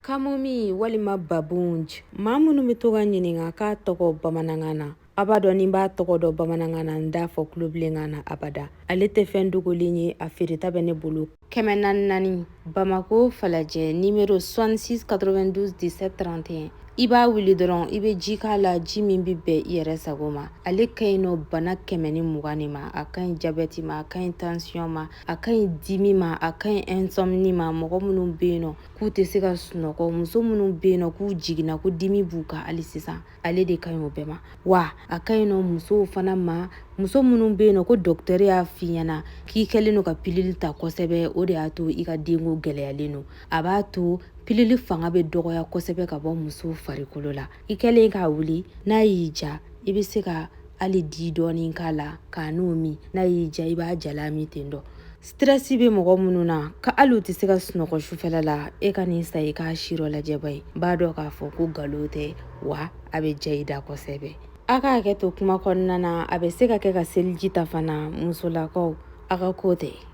Camomille walima babunj, maa minnu bɛ to ka ɲininka k'a tɔgɔ bamanankan na, a b'a dɔn ni n b'a tɔgɔ dɔn bamanankan na, n t'a fɔ tulobilenkan na abada. Ale tɛ fɛn dogolen ye, a feereta bɛ ne bolo. 404, Bamako Falajɛ, numéro 66 92 17 31. I b'a wuli dɔrɔn, i bɛ ji k'a la, ji min bɛ bɛn i yɛrɛ sago ma. Ale ka ɲi nɔ bana 120 de ma. A ka ɲi jabɛti ma, a ka ɲi tansiyɔn ma, a ka ɲi dimi ma, a ka ɲi insomnie ma. Mɔgɔ minnu bɛ yen nɔ k'u tɛ se ka sunɔgɔ, muso minnu bɛ yen nɔ k'u jiginna ko dimi b'u kan hali sisan, ale de ka ɲi o bɛɛ ma. Wa a ka ɲi nɔ musow fana ma, muso minnu bɛ yen nɔ ko dɔkitɛri y'a f'i ɲɛna k'i kɛlen don ka pilili ta kosɛbɛ, o de y'a to i ka denko gɛlɛyalen don. A b'a to pilili fanga bɛ dɔgɔya kosɛbɛ ka bɔ muso farikolo la. I kɛlen k'a wuli, n'a y'i ja, i bɛ se ka hali di dɔɔni k'a la k'a n'o min. N'a y'i ja, i b'a jalan min ten dɔ. Stress bɛ mɔgɔ minnu na ka hali u tɛ se ka sunɔgɔ sufɛla la, e ka nin san i k'a sirɔ lajɛ ba ye, b'a dɔn k'a fɔ ko nkalon tɛ, wa a bɛ diya i da kosɛbɛ. A k'a hakɛ to kuma kɔnɔna na, a bɛ se ka kɛ ka seliji ta fana. Musolakaw, a ka ko tɛ.